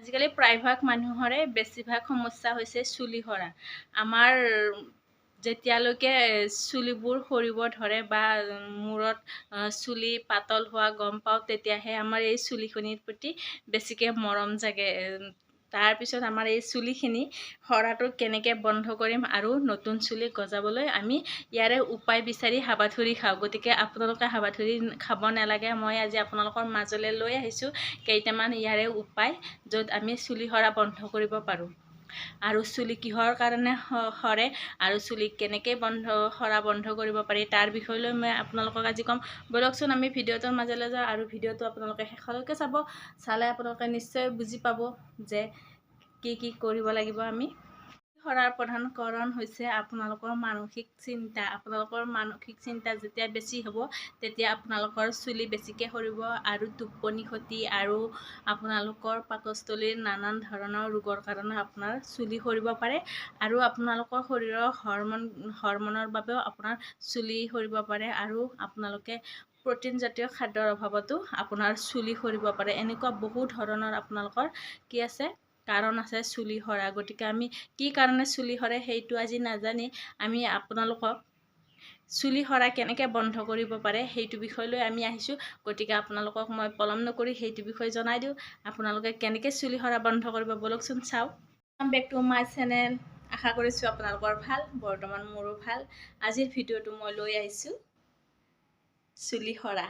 আজিকালি প্ৰায়ভাগ মানুহৰে বেছিভাগ সমস্যা হৈছে চুলি সৰা। আমাৰ যেতিয়ালৈকে চুলিবোৰ সৰিব ধৰে বা মূৰত চুলি পাতল হোৱা গম পাওঁ, তেতিয়াহে আমাৰ এই চুলিখিনিৰ প্ৰতি বেছিকৈ মৰম জাগে। তাৰপিছত আমাৰ এই চুলিখিনি সৰাটো কেনেকৈ বন্ধ কৰিম আৰু নতুন চুলি গজাবলৈ আমি ইয়াৰে উপায় বিচাৰি হাবাথুৰি খাওঁ। গতিকে আপোনালোকে হাবাথুৰি খাব নালাগে। মই আজি আপোনালোকৰ মাজলৈ লৈ আহিছোঁ কেইটামান ইয়াৰে উপায়, য'ত আমি চুলি সৰা বন্ধ কৰিব পাৰোঁ আৰু চুলি কিহৰ কাৰণে সৰে আৰু চুলি কেনেকৈ সৰা বন্ধ কৰিব পাৰি, তাৰ বিষয় লৈ মই আপোনালোকক আজি ক'ম। ব'লকচোন, আমি ভিডিঅ'টোৰ মাজলৈ যাওঁ আৰু ভিডিঅ'টো আপোনালোকে শেষলৈকে চাব। চালে আপোনালোকে নিশ্চয় বুজি পাব যে কি কি কৰিব লাগিব আমি। সৰাৰ প্ৰধান কাৰণ হৈছে আপোনালোকৰ মানসিক চিন্তা। আপোনালোকৰ মানসিক চিন্তা যেতিয়া বেছি হ'ব, তেতিয়া আপোনালোকৰ চুলি বেছিকৈ সৰিব আৰু টোপনি ক্ষতি আৰু আপোনালোকৰ পাকস্থলীৰ নানান ধৰণৰ ৰোগৰ কাৰণে আপোনাৰ চুলি সৰিব পাৰে আৰু আপোনালোকৰ শৰীৰৰ হৰমনৰ বাবেও আপোনাৰ চুলি সৰিব পাৰে আৰু আপোনালোকে প্ৰ'টিনজাতীয় খাদ্যৰ অভাৱতো আপোনাৰ চুলি সৰিব পাৰে। এনেকুৱা বহু ধৰণৰ আপোনালোকৰ কি আছে, কাৰণ আছে চুলি সৰা। গতিকে আমি কি কাৰণে চুলি সৰে সেইটো আজি নাজানি আমি আপোনালোকক চুলি সৰা কেনেকৈ বন্ধ কৰিব পাৰে সেইটো বিষয় লৈ আমি আহিছোঁ। গতিকে আপোনালোকক মই পলম নকৰি সেইটো বিষয়ে জনাই দিওঁ, আপোনালোকে কেনেকৈ চুলি সৰা বন্ধ কৰিব। ব'লকচোন চাওঁ। Welcome back to my channel. আশা কৰিছোঁ আপোনালোকৰ ভাল, বৰ্তমান মোৰো ভাল। আজিৰ ভিডিঅ'টো মই লৈ আহিছোঁ চুলি সৰা।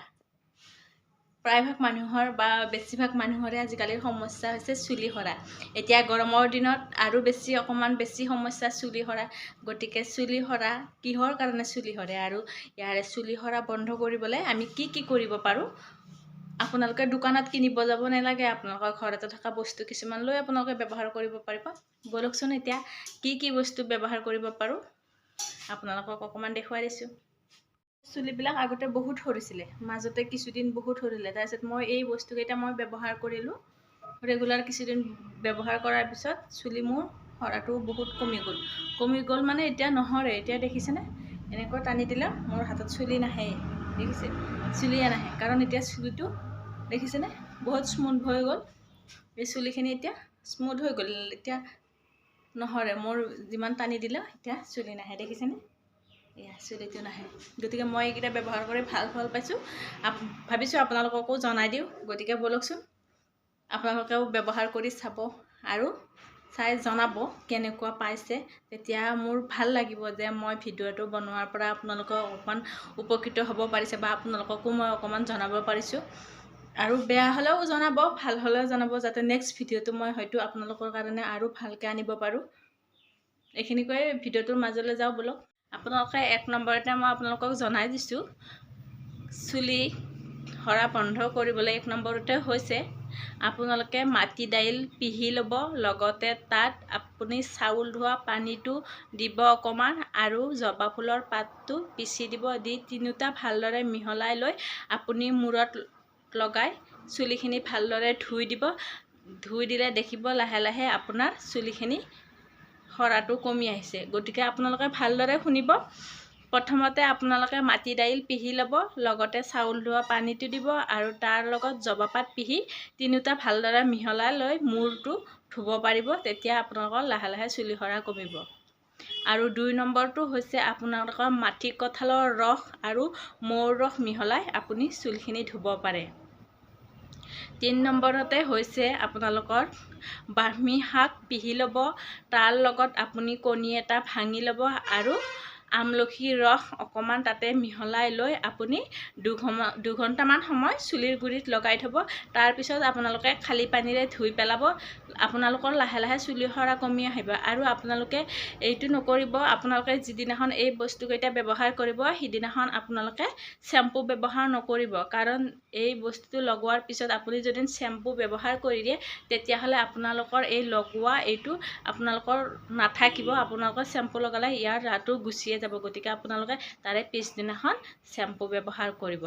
প্ৰায়ভাগ মানুহৰ বা বেছিভাগ মানুহৰে আজিকালিৰ সমস্যা হৈছে চুলি সৰা। এতিয়া গৰমৰ দিনত আৰু বেছি, অকণমান বেছি সমস্যা চুলি সৰা। গতিকে চুলি সৰা, কিহৰ কাৰণে চুলি সৰে আৰু ইয়াৰে চুলি সৰা বন্ধ কৰিবলৈ আমি কি কি কৰিব পাৰোঁ, আপোনালোকে দোকানত কিনিব যাব নালাগে, আপোনালোকৰ ঘৰতে থকা বস্তু কিছুমান লৈ আপোনালোকে ব্যৱহাৰ কৰিব পাৰিব। ব'লকচোন, এতিয়া কি কি বস্তু ব্যৱহাৰ কৰিব পাৰোঁ আপোনালোকক অকণমান দেখুৱাই দিছোঁ। চুলিবিলাক আগতে বহুত সৰিছিলে, মাজতে কিছুদিন বহুত সৰিলে। তাৰপিছত মই এই বস্তুকেইটা মই ব্যৱহাৰ কৰিলোঁ ৰেগুলাৰ। কিছুদিন ব্যৱহাৰ কৰাৰ পিছত চুলি মোৰ সৰাটো বহুত কমি গ'ল। কমি গ'ল মানে এতিয়া নসৰে। এতিয়া দেখিছেনে, এনেকৈ টানি দিলে মোৰ হাতত চুলি নাহে। দেখিছে, চুলিয়ে নাহে। কাৰণ এতিয়া চুলিটো দেখিছেনে, বহুত স্মুথ হৈ গ'ল। এই চুলিখিনি এতিয়া স্মুথ হৈ গ'ল, এতিয়া নসৰে। মোৰ যিমান টানি দিলেও এতিয়া চুলি নাহে। দেখিছেনে, এয়া চুলিটো নাহে। গতিকে মই এইকেইটা ব্যৱহাৰ কৰি ভাল ফল পাইছোঁ, ভাবিছোঁ আপোনালোককো জনাই দিওঁ। গতিকে ব'লকচোন, আপোনালোকেও ব্যৱহাৰ কৰি চাব আৰু চাই জনাব কেনেকুৱা পাইছে। তেতিয়া মোৰ ভাল লাগিব যে মই ভিডিঅ'টো বনোৱাৰ পৰা আপোনালোকক অকণমান উপকৃত হ'ব পাৰিছে বা আপোনালোককো মই অকণমান জনাব পাৰিছোঁ। আৰু বেয়া হ'লেও জনাব, ভাল হ'লেও জনাব, যাতে নেক্সট ভিডিঅ'টো মই হয়তো আপোনালোকৰ কাৰণে আৰু ভালকৈ আনিব পাৰোঁ। এইখিনি কৈ ভিডিঅ'টোৰ মাজলৈ যাওঁ ব'লক। আপোনালোকে এক নম্বৰতে মই আপোনালোকক জনাই দিছোঁ, চুলি সৰা বন্ধ কৰিবলৈ এক নম্বৰতে হৈছে আপোনালোকে মাটি দাইল পিহি ল'ব, লগতে তাত আপুনি চাউল ধোৱা পানীটো দিব অকণমান আৰু জবা ফুলৰ পাতটো পিচি দিব। দি তিনিওটা ভালদৰে মিহলাই লৈ আপুনি মূৰত লগাই চুলিখিনি ভালদৰে ধুই দিব। ধুই দিলে দেখিব লাহে লাহে আপোনাৰ চুলিখিনি সৰাটো কমি আহিছে। গতিকে আপোনালোকে ভালদৰে শুনিব। প্ৰথমতে আপোনালোকে মাটি দাইল পিহি ল'ব, লগতে চাউল ধোৱা পানীটো দিব আৰু তাৰ লগত জবা পাত পিহি তিনিওটা ভালদৰে মিহলাই লৈ মূৰটো ধুব পাৰিব। তেতিয়া আপোনালোকৰ লাহে লাহে চুলি সৰা কমিব। আৰু দুই নম্বৰটো হৈছে আপোনালোকৰ মাটি কঁঠালৰ ৰস আৰু মৌৰ ৰস মিহলাই আপুনি চুলিখিনি ধুব পাৰে। তিনি নম্বৰতে হৈছে আপোনালোকৰ ব্ৰাহ্মী শাক পিহি ল'ব, তাৰ লগত আপুনি কণী এটা ভাঙি ল'ব আৰু আমলখিৰ ৰস অকণমান তাতে মিহলাই লৈ আপুনি 2 ঘণ্টামান সময় চুলিৰ গুৰিত লগাই থ'ব। তাৰপিছত আপোনালোকে খালী পানীৰে ধুই পেলাব। আপোনালোকৰ লাহে লাহে চুলি সৰা কমি আহিব। আৰু আপোনালোকে এইটো নকৰিব, আপোনালোকে যিদিনাখন এই বস্তুকেইটা ব্যৱহাৰ কৰিব সিদিনাখন আপোনালোকে শ্বেম্পু ব্যৱহাৰ নকৰিব। কাৰণ এই বস্তুটো লগোৱাৰ পিছত আপুনি যদি শ্বেম্পু ব্যৱহাৰ কৰি দিয়ে, তেতিয়াহ'লে আপোনালোকৰ এই লগোৱা এইটো আপোনালোকৰ নাথাকিব। আপোনালোকৰ শ্বেম্পু লগালে ইয়াৰ ৰাটো গুচিয়ে যাব। গতিকে আপোনালোকে তাৰে পিছদিনাখন শ্বেম্পু ব্যৱহাৰ কৰিব।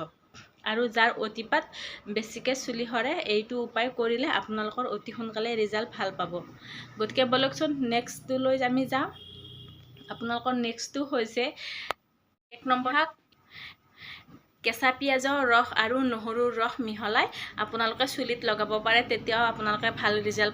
আৰু যাৰ অতিপাত বেছিকৈ চুলি সৰে, এইটো উপায় কৰিলে আপোনালোকৰ অতি সোনকালে ৰিজাল্ট ভাল পাব। গতিকে ব'লকচোন, নেক্সটটোলৈ আমি যাওঁ। আপোনালোকৰ নেক্সটটো হৈছে এক নম্বৰ শাক, কেঁচা পিঁয়াজৰ ৰস আৰু নহৰুৰ ৰস মিহলাই আপোনালোকে চুলিত লগাব পাৰে। তেতিয়াও আপোনালোকে ভাল ৰিজাল্ট